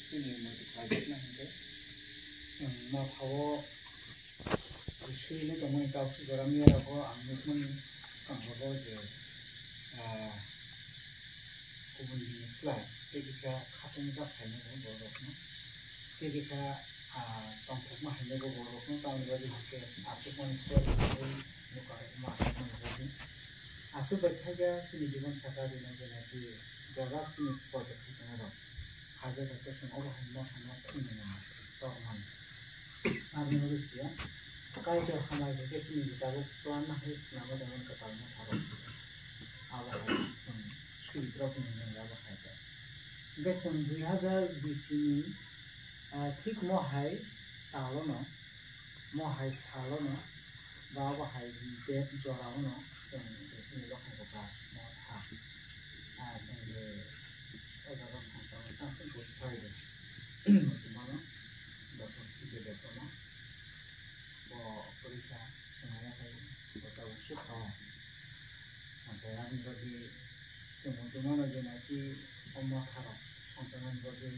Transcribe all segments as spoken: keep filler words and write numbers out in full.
Chini muitu khlaijaknai hinkhe chwng mothao suywi tongmani kok jora miyarogo ang nukmani swkango je, ah, kubun bini slai tei kisa khatungjak hai nugo borokno, tei kisa, ah, tongthokma hai nugo borokno, tamni bagwi hinkhe achukmani sori nukha rok ma achukmani bagwi. Aswk bai khaikha chini jibon saka rino je naki jora chini poito khaisano rok khaikha khe chwng obo hai mothano thwngmani tok mano. Aboni bagwi siya Kaitor hambai khe chini je tabuk plan ma hai swnamwi tongmani kwtal motharo abo hai chwng suri drop ni nang abo hai khe. Hwnkhe chwng dui hazar bisi ni, ah, thik mo hai talo no mo hai salo no ba bo hai date jora o no chwng je chini lokhong kwchar mo tha. Ah, chwng je o jaga songchar tang tang koi phai de. Muchung mano Doctor C K Debbarma bo porikha swngnai ya khai bo tabuk suk tha. Hwnkhe aboni bagwi chwng muchung mano je naki o motha rok songchar mani bagwi,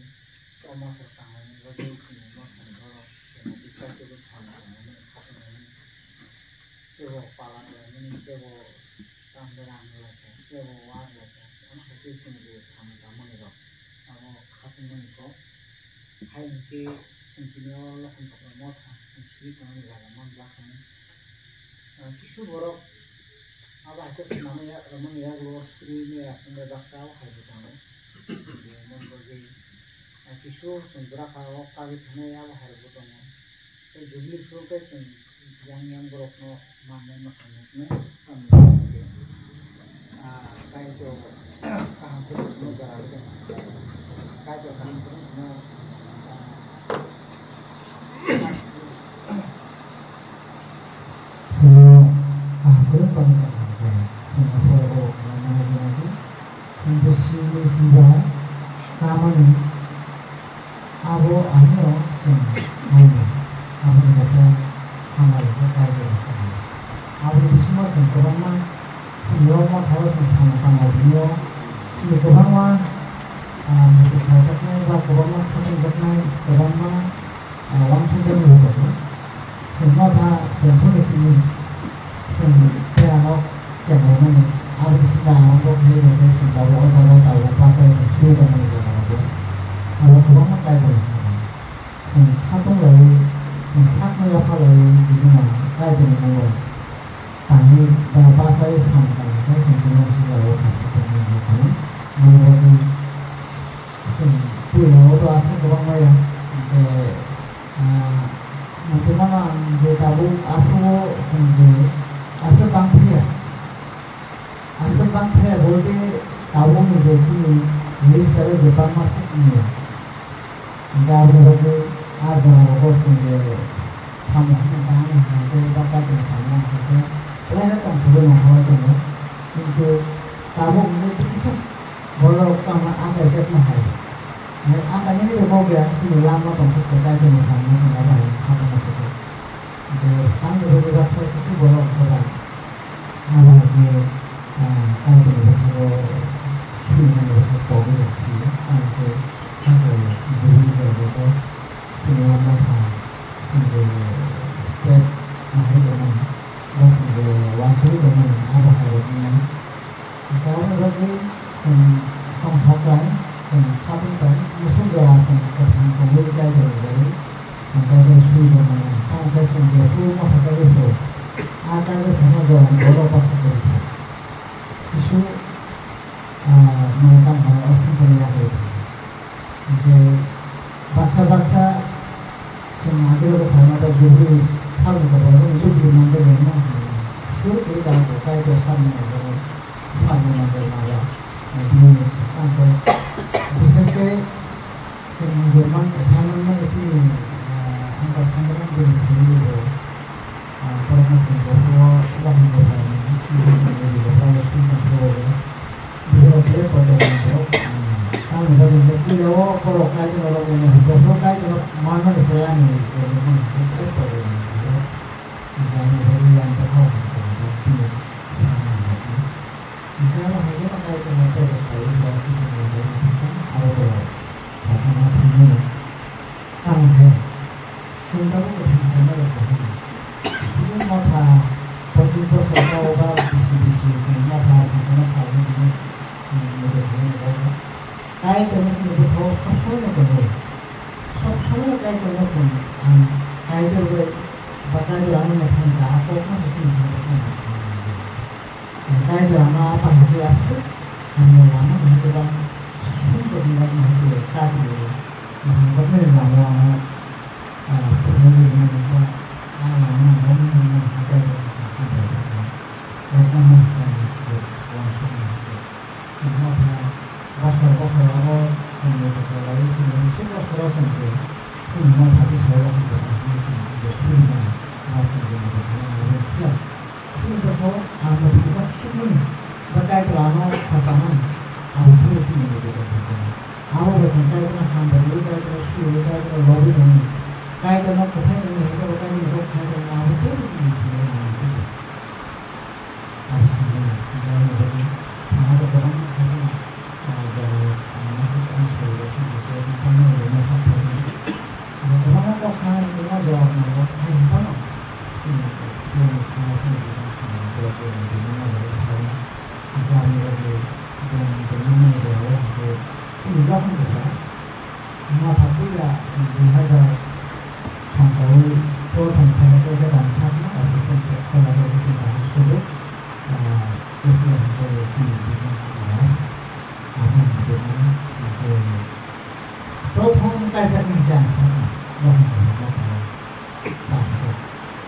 o motha rok tanglaimani bagwi chini mothani borok je naki chaitugwi samung tanglaimani, khatung laimani, kebo pala khlaimani, kebo tam berang lai kha, kebo war lai kha, omo hai khe chini je samung tangmani rok abo khatungmani kok. Hai hwnkhe chwng tini o lokhon kotor motha chwng suri tongmani jaga man bwkha hwnwi. Ah, kisu borok abo hai khe swnamwi ya, romani yagulo suri mera chwngbai baksa o hai bo tongo. Bini bagwi, ah, kisu chwng bwrapha o kagwi thanai abo hai rokbo tongo. Tei Jubilee phuru khe chwng yang yang borokno manwi mwkhang nuknai, tamni hwnkhe, ah, Kaitor kaham khe chwngno jora rwdi. Kaitor kaham khe chwngno, ah, chwngno kaham khe tongna hwnkhe chwngno phuru manwi jora rwdi. Chwng bo simi siba tamani abo ano chwng naina aboni kaisa hamari khe kaitor rok tongo. Aboni bisingo chwng kwbangma chwng yorokma thoro chwng samung tangma bini o chini kwbangma, ah, muitu saljaknai ba kwbangma khatungjaknai kwbangma ah, uansukjagwi rwjago. Chwng motha chwng phone simi chwng tei ano chenglaimani. Abo bisingo ang bo khlai rwkhe chwng tabuk o jaga tabuk bachai chwng sui tongmani jaga rokbo. Abo kwbangma kaitor chwng khatung laiwi, chwng sakno yapha laiwi, bini ulo kaitorni mungwi tangwi ba bachai samung tangwi khe chwng bini uansukjagwi khasu tongmani rwkha. Aboni bagwi chwng puila o to aswk kwbangma ya, hwnkhe Ah, muitu mano ang je tabuk aphuru chwng je aswk bang phiya. Aswk bang phiya bolte tabukni je chini minister o je bangma swk wngya. Hwnkhe aboni bagwi ah jora rogo chwng je samung hwnwi tangmani hwnkhe ba kaitorni samung hwnkhe belai no tongthokgwi nongkhorwi tongo. Kintu tabuk hwnkhe kisa borok tongma akai jakma hai. Akai nini rok kok ya, chini lama tongthok se, kaitorni samung se, abo hai khatungma se khe. Hwnkhe tamni bagwi baksa kusu borok wngkha ba. Abo hai khe, ah, kaitorni bwkhago suri nani bagwi tongwi rok si ya. Abo khe hakhe jubili jorbo khe chini o motha chwng je step nahai tongmani, ba chwng je uansugwi tongmani, abo hai rok wngnai. Hwnkhe aboni bagwi chwng tongthok bai, chwng khatungthok, musuk jora chwng kwthang tongwi kaitor rijagwi, chwng kaitor suri tongmani. Tamo khe chwng jephru motha kaiwi phaio, a kaiwi phaima jorani borok baksa kwrwi kha. Kisu, ah, mane tamo hai o swngcharni yakarwi thangkha. Hwnkhe baksa baksa chwng agilego sanai ba Jubilee salni kotor Jubilee manjak ya wngma hai. Sure khe da bo kaitor salni kotor salni manjak ma ba, eh, bini swkang khe. Bishesh khe chwng je man, sanai mano chini, ah, hamkha sanai mano bini family bo, ah, borokno chwng jephru o waham bo khlaimani, bini family bo khlai sumkha khe bo. Borok khe kotor manjak, ah, tamni bagwi hwnkhe puila o borok kaitor rok wngya hwnkhe borok kaitor rok manmani chaya ni je nukmani hwnkhe khe kotor manjak. Hwnkhe ani bagwi yang khe kok hwnkhe tini sana hwnkhe. Hwnkhe abo hai khe kaitor no tei bo khlaiwi bo aswk hwnwi hwnkhe abo bo sasana thangwi Kaitorno chini bwkhao sob somoi no tongo. Sob somoi no Kaitorno chwng, ang Kaitor bai ba Kaitor ano naithani ka a kokno se chini bwkhao. Ang Kaitor ano a pahakhe aswk hamya lama hai khe bang sumsokni bagwi hai khe kati o. Hamjakmani lama o ano, ah, phunugwi rwmani ba a lama o romwi rwmani hai Kaitor ano hamjakmani lama o uansukmani hai khe. Chini motha bosor bosor abo chwngni bwkha lai chini bwswk bosor o chwng khe chini motha bwskango hamjakma hwnwi chwng khe suri mano ba chwng khe motha khe mano hwnwi siya. Chini bwkha o ang motha kisa chukmani ba Kaitor ano khachamani abo phano chini motha khe motha khe abo bai chwng Kaitor no hambai rwui Kaitor no suri rwui Kaitor no lob rwui tongmani Kaitor no kwthai tongmani hwnkhe bo Kaitor ni kok khai tongmani abo teibo chini motha khe mano hwnwi. Abo samani, abo ni bagwi sana rok kwbangma khaijak, ah, jora, ah, masa, ah, sori, sori, sori, tamo rok masa phaini. Abo kwbangma kok sana rok kwbangma jora rok nai phano chini, chini sana, chini bwkhano sana borok rok ni bini ma rok sai. Abo ni bagwi jeng tongmani jora rok hwnkhe chini dophani bwsa. Motha puila dui hazar songchaui prothom secretary khe tang sakno assistant secretary khe sini tang sudu, ah, K C R hwnkhe chini business class, abo hwnkhe business hwnkhe prothom kaisa hwnkhe ang sakno, bo hwnkhe motha. Sir, sir.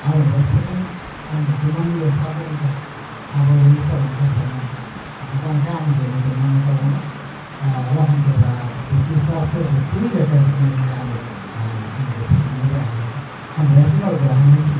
Abo bo second, ang demand le sabo wngkha. Abo register wngkha sir. Abo wngkha ang je demand le sabo wngkha. Ah, abo hwnkhe ba, British sir so je twi le ka je ni ang, ah, ang je twi le ang. Ang je sino je ang je